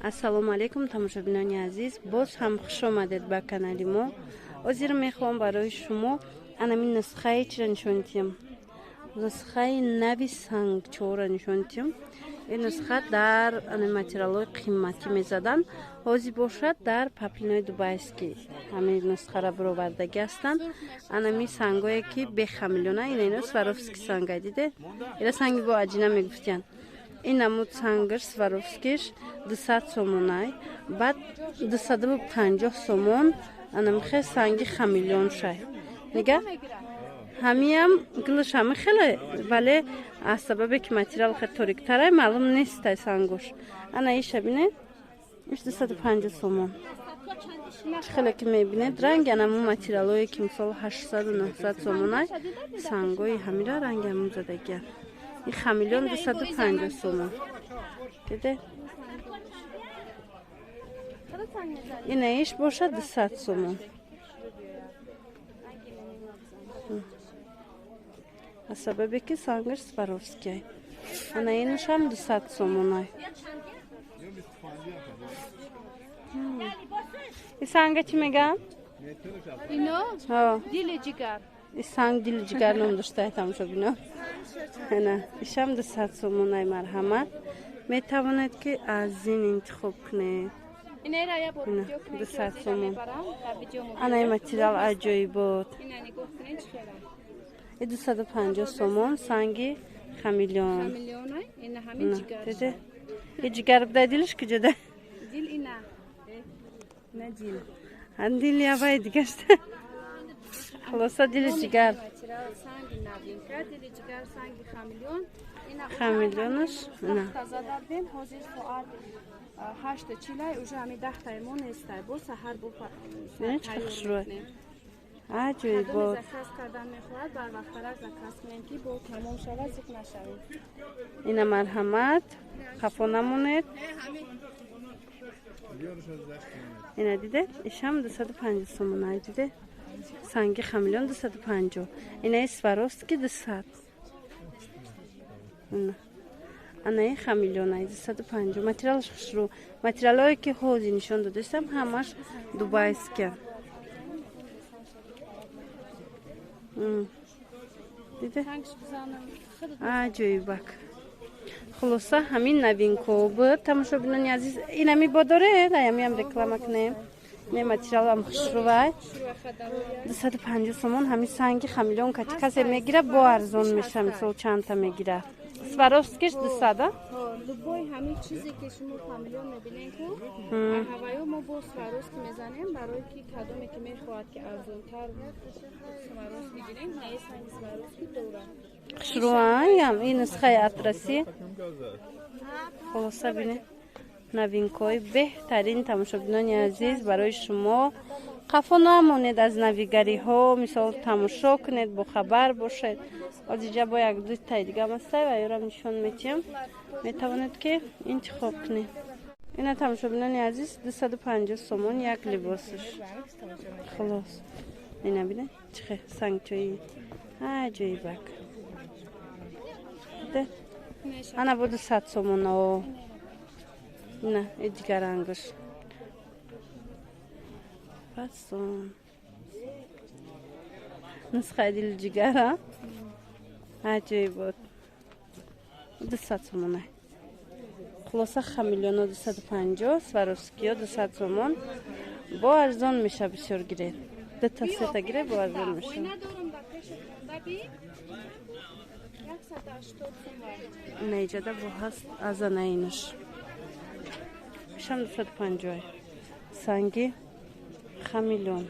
Ассалому алайкум, тамошобинони азиз, боз ҳам хуш омадед ба канали мо. Ҳозир мехоҳам барои шумо анамин нусхаи чиро нишон диҳам, нусхаи нави сангчора нишон диҳам. Ин нусха дар материалҳои қиматӣ мезаданд, ҳозир бошад, дар паплинои дубайский ҳамин нусхара бировардагӣ ҳастанд. Анами сангое, ки бехамилёна, ина ино сваровский санга, диде, ира санги бо аҷина мегуфтиянд. Ин намуд сангаш сваровскиш 200 сомонай, баъд 250 сомон. Анамихе санги хамилён шай, нига, ҳамиам гилш ҳами хеле, вале аз сабабе ки материал хеле ториктарай, маълум нестай сангош. Ана иша бинед, иш 250 сомон. Чӣ хеле ки мебинед, ранги анаму материалое, ки мисол 800-900 сомонай, сангои ҳамира ранги ҳамун задагия. Ин хамилён 250 сомон, диде. Ина иш бошад 200 сомон, аз сабабе ки сангаш сваровскиай. Ана инашам 200 сомонай. И санга чӣ мегӯям? Ино дили ҷигар. И санг дили ҷигар ном доштай, тамошобино. Ана ишам 200 сомонай. Марҳамат, метавонед, ки аз ин интихоб кунед. 200 сомон. Ана ин материал аҷоибот, и 250 сомон, санги хамилён. Диде, и ҷигар будай, дилиш куҷода? Дил явай дигашта. Хулоса, дили ҷигар. Хамилёнаш. Ҳашта чилай, уже ҳами даҳтаи мо нестай, бо саҳар бо. Хушрӯй, аҷоибот. Заказ кардан мехоҳад, барвақттарак заказ кунем, ки бо тамом шавад, зиқ нашавем. Ина, марҳамат, хафо намонед. Ина диде, ишам 250 сомонай, диде, санги хамилён 250. Инаи сваровски 200. Анаи хамилёнай 250. Материалаш хушрӯ. Материалҳое, ки ҳозир нишон додастам, ҳамаш дубайския, диде, аҷоибак. Хулоса, ҳамин новинко буд, тамошобинони азиз. Инами бо доред, аямиам реклама кунем. Не, материалам хушрӯвай, 250 сомон ҳамин санги хамилён. Кати касе мегира, бо арзон меша, мисол, чандта мегира. Сваровскиш 200. Любой ҳамин чизе, ки шумо хамилён мебинен ку, ҳаваё мо бо сваровски мезанем, барое ки кадоме ки мехоҳад, ки арзонтар сваровски гирем, наи санги сваровски дорад. Хушрӯаям ин нусхаи атрасӣ. Хулоса, бинед, новинкҳои беҳтарин, тамошобинони азиз, барои шумо. Қафо намонед аз навигариҳо, мисол, тамошо кунед, бохабар бошед. Озиҷа бо як дутаи дигам ҳастай ва ёрам нишон метиҳам, метавонед, ки интихоб кунед. Ина, тамошобинони азиз, 250 сомон як либосш. Хулос, ина бинед, чихе сангчои аҷоибак. Ана бо 200 сомоно. Ина и дигар рангаш фасон, нусхаи дили ҷигара, аҷоибот, 200 сомона. Хулоса, хамилёно 250, сваровскиё 200 сомон. Бо арзон меша, бисёр гиред, дута сета гире, бо арзон меша. Наиҷада бо ҳаст азанаинаш, ишам 250, санги хамилён.